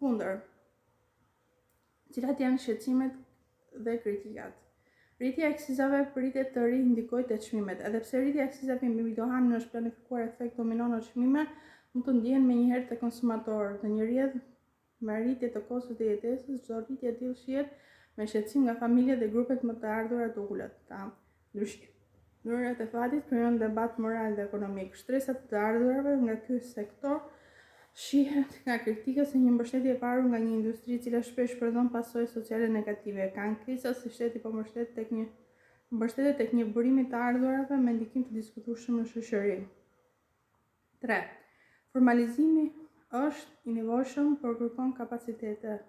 Kundër. Cilat janë shqetësimet dhe kritikat? Rritja e akcizave pritet të ri-ndikojë te çmimet. Edhe pse rritja e akcizave mbi duhanin është planifikuar efekt domino në çmime, mund të ndihen menjëherë te konsumatorët. Në një rrjedhë me rritje të kostos të jetesës, çdo rritje e tillë shihet me shqetësim nga familjet dhe grupet me të ardhura të ulëta. Ndryshimi në lojërat e fatit krijon debat moral dhe ekonomik. Shtresat e të ardhurave nga ky sektor shihet nga kritika si një mbështetje e varur nga një industri e cila shpesh prodhon pasoja sociale negative. Ka ankesa se shteti po mbështet tek një mbështetet tek një burim i të ardhurave me ndikim të diskutueshëm në shoqëri. 3. Formalizimi është i nevojshëm, por kërkon kapacitete.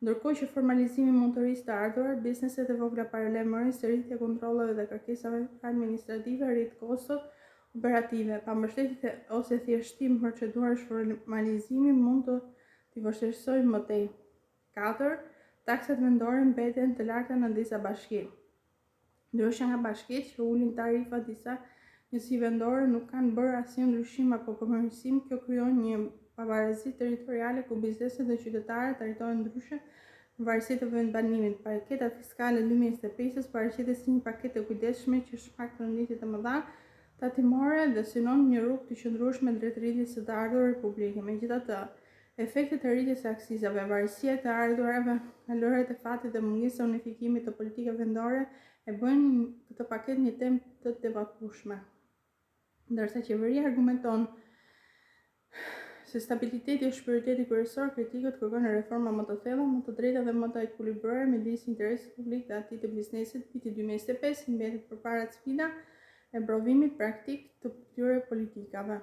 Ndërkohë që formalizimi mund të rrisë të ardhurat, bizneset e vogla paralajmërojnë se rritja e kontrolleve dhe kërkesave administrative rrit kostot operative. Pa mbështetje ose thjeshtim procedurash formalizimi mund të t'i vështirësojë më tej. 4. Taksat vendore mbeten të larta në disa bashki. Ndryshe nga bashkitë që ulin tarifat disa njësi vendore nuk kanë bërë asnjë ndryshim apo përmirësim, kjo krijon një pabarazi territoriale ku bizneset dhe qytetarët trajtohen ndryshe në varësi të vendbanimit. Paketa fiskale 2025 paraqitet si një paketë e kujdesshme që shmang tronditje të mëdha tatimore dhe synon një rrugë të qëndrueshme drejt rritjes së të ardhurave publike. Megjithatë, Efektet e rritjes së akcizave, varësia e të ardhurave nga lojërat e fatit dhe mungesa e unifikimit të politikave vendore e bëjnë këtë paketë një temë të debatueshme. Ndërsa qeveria argumenton se stabiliteti është prioriteti kryesor, kritikët kërkojnë reforma më të thella, më të drejta dhe më të ekuilibruara midis interesit publik dhe atij të biznesit. Viti 2025 mbetet përpara sfida e provimit praktik të këtyre politikave.